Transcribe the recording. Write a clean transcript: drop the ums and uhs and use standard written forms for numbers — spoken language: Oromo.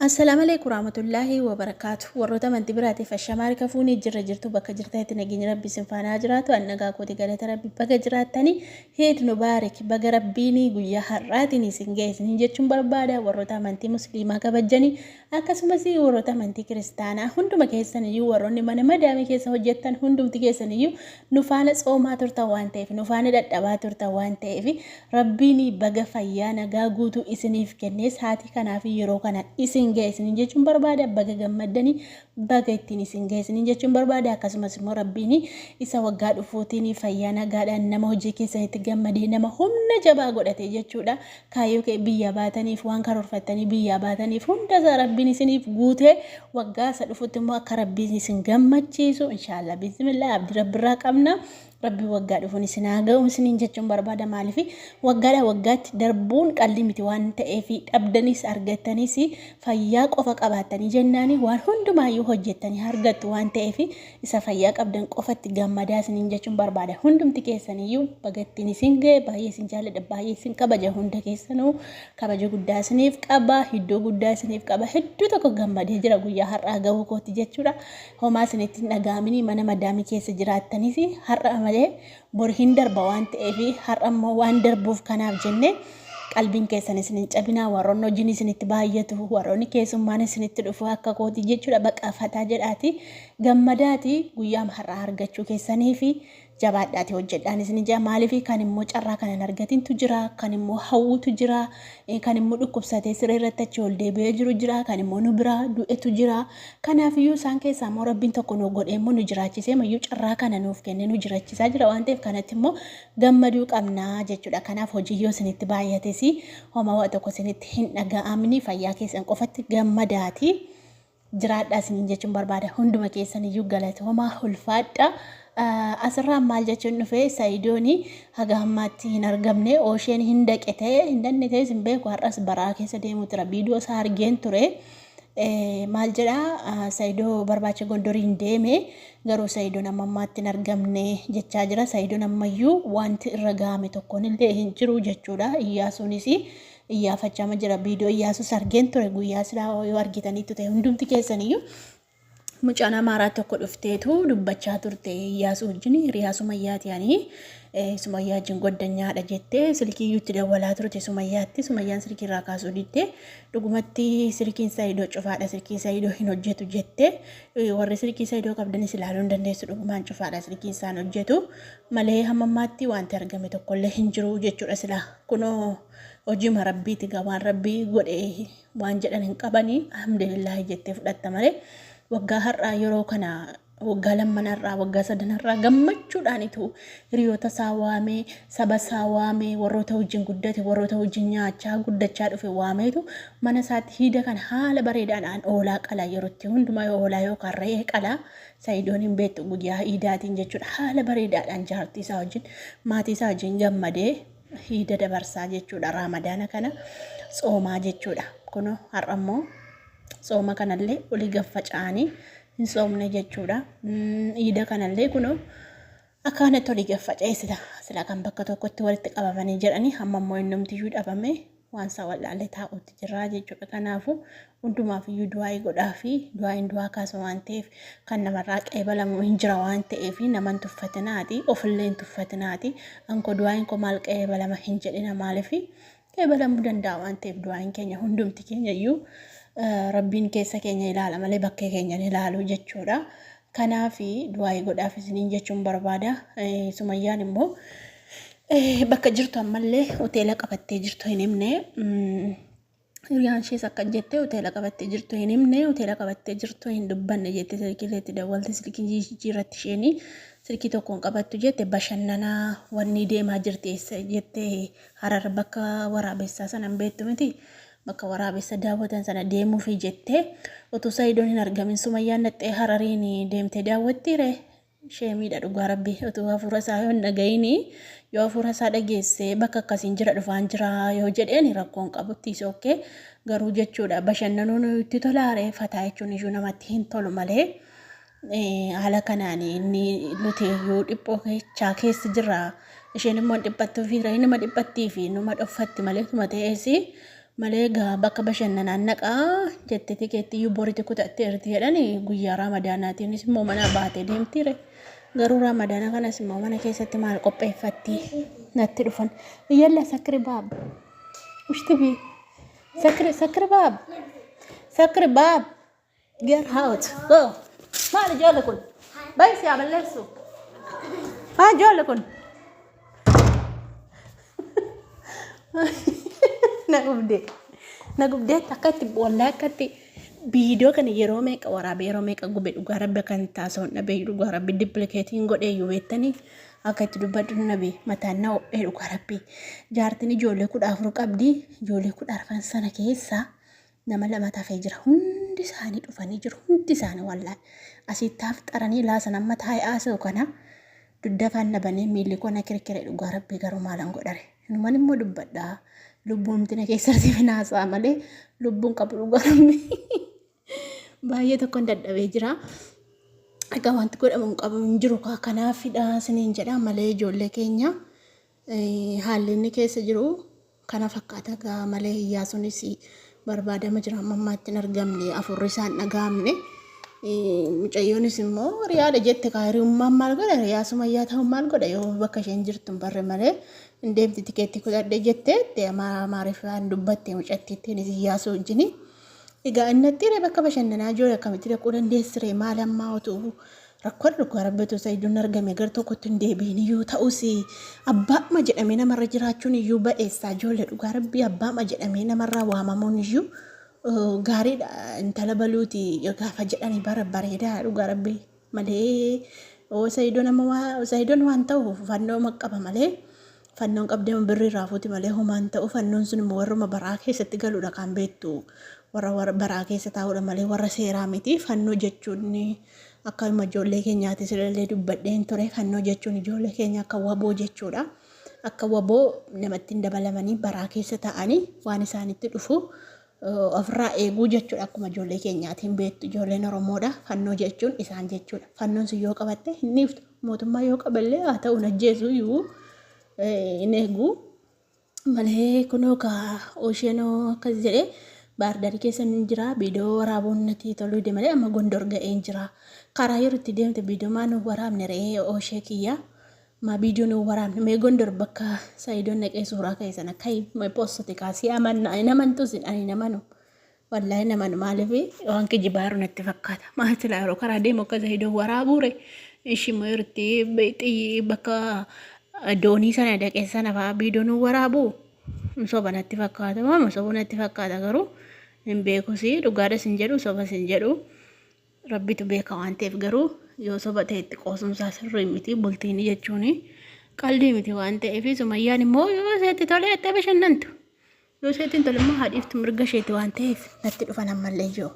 Assalaamu warahmatullaahi wabarakaatu. Warroota amantii biraatiif ashamaa harka fuunee jirra jirtu bakka jirtanitti nageenyi rabbi isin faana haa jiraatu. An nagaa kooti galata rabbi baga jiraattanii Eid Mubaarak baga rabbiin guyyaa har'aatiin isin ga'e isin jechuun barbaada. Warroota amantii musliimaa kabajjanii akkasumas warroota amantii kiristaanaa hunduma keessan iyyuu warroonni mana madaamii keessa hojjettan hundumti keessan iyyuu nu faana tsoomaa turtan waan ta'eef nu faana dadhabaa turtan waan ta'eef Rabbiin baga fayyaa nagaa guutuu isiniif kennee saatii kanaa fi yeroo kana isin ga'e isiniin jechuun barbaada. Baga gammaddanii baga ittiin isin ga'e isiniin jechuun barbaada. Akkasumas immoo Rabbiin isa waggaa dhufuutiin fayyaa nagaadhaan nama hojii keessanitti gammadee nama humna jabaa godhate jechuudha. Kaayyoo kee biyyaa baataniif waan karoorfattanii biyyaa baataniif hunda isaa Rabbiin isiniif guutee waggaa isa dhufutti immoo akka Rabbiin isin gammachiisu inshaallah bismillah abdii Rabbirraa qabna. Rabbi waggaa dhufuun isin haa ga'u isiniin jechuun barbaada maaliif waggaadhaa waggaatti darbuun qalli miti waan ta'eef dhabdanis argattanis fayyaa qofa qabaattanii jennaani waan hundumaayyuu hojjettanii argattu waan ta'eef isa fayyaa qabdan qofatti gammadaa isiniin jechuun barbaada hundumti keessaniyyuu bagattiin isin ga'e baay'ee isin jaalladha baay'ee isin kabaja hunda keessanuu kabaja guddaa isiniif qaba iddoo guddaa isiniif qaba hedduu tokko gammadee jira guyyaa har'aa ga'uu kootti jechuudha. Homaa isinitti hin dhaga'aminii mana madaamii keessa jiraattanis har'a malee bor hin darba waan ta'eef har'a immoo waan darbuuf kanaaf jennee qalbiin keessan isin hin cabinaa warroonni hojiin isinitti baay'atu warroonni keessummaan isinitti dhufu akka kooti jechuudha baqa fataa jedhaati gammadaati guyyaam har'aa argachuu keessanii fi Jabaadhaati hojjedhaan isin jedha. Maaliif kan immoo carraa kana hin argatintu jira, kan immoo hawwutu jira, kan immoo dhukkubsatee siree irratti achi ol deebi'ee jiru jira, kan immoo nu biraa du'etu jira. Kanaaf iyyuu isaan keessaa immoo Rabbiin tokko nu godhee immoo nu jiraachisee mayyuu carraa kana nuuf kennee nu jiraachisaa jira waan ta'eef kanatti immoo gammaduu qabna jechuudha. Kanaaf hojii yoo isinitti baay'ates homaa waa tokko isinitti hin dhaga'amni fayyaa keessan qofatti gammadaati. Jiraadhaa isiniin jechuun barbaada. Hunduma keessan iyyuu galatoomaa ulfaadha. Asirraan maal jechuun dhufe Sa'idooni haga ammaatti hin argamne oosheen hin daqe ta'e hin danne ta'es hin beeku har'as baraa keessa deemu tura viidiyoo isaa argeen ture. Maal jedha Sa'idoo barbaacha Gondoriin deeme garuu Sa'idoon amma ammaatti hin argamne jechaa jira. Sa'idoon ammayyuu wanti irra gahame tokkoon illee hin jiru jechuudha. Iyyaasuunis iyyaafachaama jira. Viidiyoo Iyyaasus argeen ture guyyaa silaa yoo argitaniittu ta'e hundumti keessaniyyuu mucaan Amaaraa tokko dhufteetu dubbachaa turte Iyyaasuu wajjin hiriyaa Sumayyaati ani Sumayyaa wajjin goddanyaadha jettee silkii iyyuu dawwalaa turte Sumayyaatti Sumayyaan silkii irraa kaasuu didde dhugumatti silkiin Sayidoo cufaadha silkiin Sayidoo hin hojjetu jette warri silkii Sayidoo qabdanis ilaaluu hin dandeessu dhugumaan cufaadha silkiin isaan hojjetu malee hamma ammaatti wanti argame tokkollee hin jiru jechuudha silaa kunoo Hojiima rabbiiti gaa waan rabbii godhe waan jedhan hin qabanii alhamdulillaahi jettee fudhatta malee waggaa har'aa yeroo kana waggaa lamman har'aa waggaa sadan har'aa gammachuudhaanitu hiriyoota isaa waamee saba isaa waamee warroota wajjin guddate warroota wajjin nyaachaa guddachaa dhufe waameetu mana isaatti hiida kan haala bareedaadhaan oolaa qala yerootti hundumaa yoo oolaa yookaan re'ee qala Sa'idoon hin beektu guyyaa iidaatiin jechuudha haala bareedaadhaan jaartii isaa wajjin maatii isaa wajjin gammadee hiida dabarsaa jechuudha. Raamadaana kana tsoomaa jechuudha. Kunoo har'a immoo tsooma kanallee olii gad faca'anii hin tsoomne jechuudha. Iida kanallee kunoo akka kanatti olii gad faca'ee sila sila kan bakka tokkotti walitti qabamanii jedhanii amma immoo innumtiyyuu dhabame waan isaa wallaalee taa'utti jirra jechuudha. Kanaafuu hundumaaf iyyuu du'aa'ii godhaa fi du'aa'iin du'aa kaasa waan ta'eef kan namarraa qeebalamu hin jira waan ta'eef nama hin tuffatinaati ofillee hin tuffatinaati. Anko du'aa'iin koo maal qeebalama hin jedhina maaliif qeebalamuu danda'a waan ta'eef du'aa'iin keenya hundumti keenya iyyuu rabbiin keessa keenya ilaala malee bakkee keenya hin ilaalu jechuudha. Kanaaf du'aa'ii godhaaf isiniin jechuun barbaada. Sumayyaan immoo bakka jirtu ammallee hoteela qabattee jirtu hin himne. Hiriyaan ishees akka jette hoteela qabattee jirtu hin himne hoteela qabattee jirtu hin dubbanne jette silkiilee itti dawwalte silkii jijjiirratti isheen silkii tokkoon qabattu jette bashannanaa wanni deemaa jirti eessa jette harar bakka waraabessaa sana hin beektu miti bakka waraabessa daawwatan sana deemuufi jette utuu sayidoon hin argamin sumayyaan dhaxxee harariin deemtee daawwattiire Sheemiidha dhugaa rabbi utuu hafuura isaa yoo hin dhaga'ini yoo hafuura isaa dhageesse bakka akkasiin jira dhufaan jira yoo jedheen rakkoon qabutti is okay garuu jechuudha bashannanuun itti tolaare fataa jechuun iyyuu namatti hin tolu malee haala kanaan inni nuti yoo dhiphoo keechaa keessa jirra isheen immoo hin dhiphattuu fi numa dhiphattii fi numa dhoffatti malee tuma ta'ees Malee egaa bakka bashannanaan naqaa jette tikeetti iyyuu boritti kutatteerti jedhani guyyaa raamadaanaatiinis immoo manaa baatee deemtiire. Garuu raamadaana kanas immoo mana keessatti maal qopheeffatti natti dhufan. Yalla sakri baab. Ushtibi. Sakri sakri baab. Sakri baab. Get out. Go. Maal ijoolli kun? Bayi si haa balleessu. Maal ijoolli kun? Na gubdee. Na gubdee akka itti wallaahi akka itti viidiyoo kana yeroo meeqa waraabee yeroo meeqa gube dhugaa rabbi kan taasisuun dhabee dhugaa rabbi dippilikeetiin godhee iyyuu beektanii akka itti dubbadhu nabi mataan na ho'ee dhugaa rabbi jaartiin ijoollee 14 qabdi ijoollee 14 sana keessaa Nama lamatu hafee jira. Hundi isaanii dhufanii jiru. Hundi isaanii wallaahi. Asitti hafxaranii laasan amma taa'ee haasa'u kana dugda afaan na banee miilli koo na kirkire dhugaa rabbii garuu maalan godhare. Inuman immoo dubbadha. Lubbuun na keessatti finaasaa malee lubbuun qabu dhugaa rabbii. Baay'ee tokkon dadhabee jira. Egaa wanti godhamu hin qabu hin jiru kanaafidha isiniin jedha malee ijoollee keenya haalli inni keessa jiru kana fakkaata gaa malee Iyyaasuunis barbaadama jira amma ammaatti hin argamne afurri isaa hin dhaga'amne. Mucayyoonis immoo riyaadha jette kaa hiriyummaan maal godha riyaa sumayyaa ta'uun maal godha yoo bakka isheen jirtu hin barre malee hin deemti tikeetti kutadhe jette Amaariffaan dubbatte mucattiittiinis Iyyaasuu wajjini. Egaa innatti ree bakka bashannanaa ijoollee akkamitti dhaquu dandeessire maal ammaa utuu Rakkoon dhugaa rabbi utuu Sa'idoon argame gar tokkotti hin deebi'in iyyuu ta'us abbaa'ma jedhamee namarra jiraachuun iyyuu ba'eessaa ijoollee dhugaa rabbii abbaa'ma jedhamee namarraa waamamuun iyyuu gaariidha intala baluuti gaafa jedhanii bara bareedaa dhugaa rabbii malee Sa'idoon amma Sa'idoon waan ta'uuf fannoo qaba malee fannoon qabdee birrii irraa fuuti malee homaan ta'u fannoon sun immoo warruma baraa keessatti galuudha kan beektu warra baraa keessa taa'uudha malee warra seeraa miti fannoo jechuun Akkasuma ijoollee keenyaati silallee dubbadheen ture fannoo jechuun ijoollee keenya akka waboo jechuudha. Akka waboo namatti hin dabalamanii baraa keessa ta'anii waan isaanitti dhufu ofirraa eeguu jechuudha. Akkuma ijoollee keenyaatiin beektu ijoolleen Oromoodha. Fannoo jechuun isaan jechuudha. Fannoon sun yoo qabatte hin dhiiftu. Mootummaa yoo qaballee haa ta'u hin ajjeesu iyyuu hin eegu. Malee kunoo kaa osheenoo akkas jedhee baardarii keessa hin jira viidiyoo waraabuun natti toluu dide malee amma gondor ga'een jira. Karaa yeroo itti deemte viidiyoo maa nu waraabne re'ee oshee kiyya. Maa viidiyoo nu waraabne mee gondor bakka sayidoon naqee suuraa ka'e sana ka'i mee postote kaasii amanna hin amantus ani hin amanu. Wallaahi hin amanu maaliif waan kijibaaru natti fakkaata. Maal silaa yeroo karaa deemu akka sayidoon waraabuure ishii immoo yeroo itti xiyyi bakka doonii sana dhaqee sana fa'aa viidiyoo nu waraabu soba natti fakkaata. Maama soba natti fakkaata garuu hin beekus dhugaadhas hin jedhu sobas hin jedhu rabbitu beeka waan ta'eef garuu yoo soba ta'e itti qoosumsaa sirrii miti bultiin jechuun qaldii miti waan ta'eef sumayyaan immoo yoo iseetti tolee itti bashannantu. Yoo isheetti hin tole immoo haa dhiiftu mirga isheeti waan ta'eef natti dhufan ammallee yoo.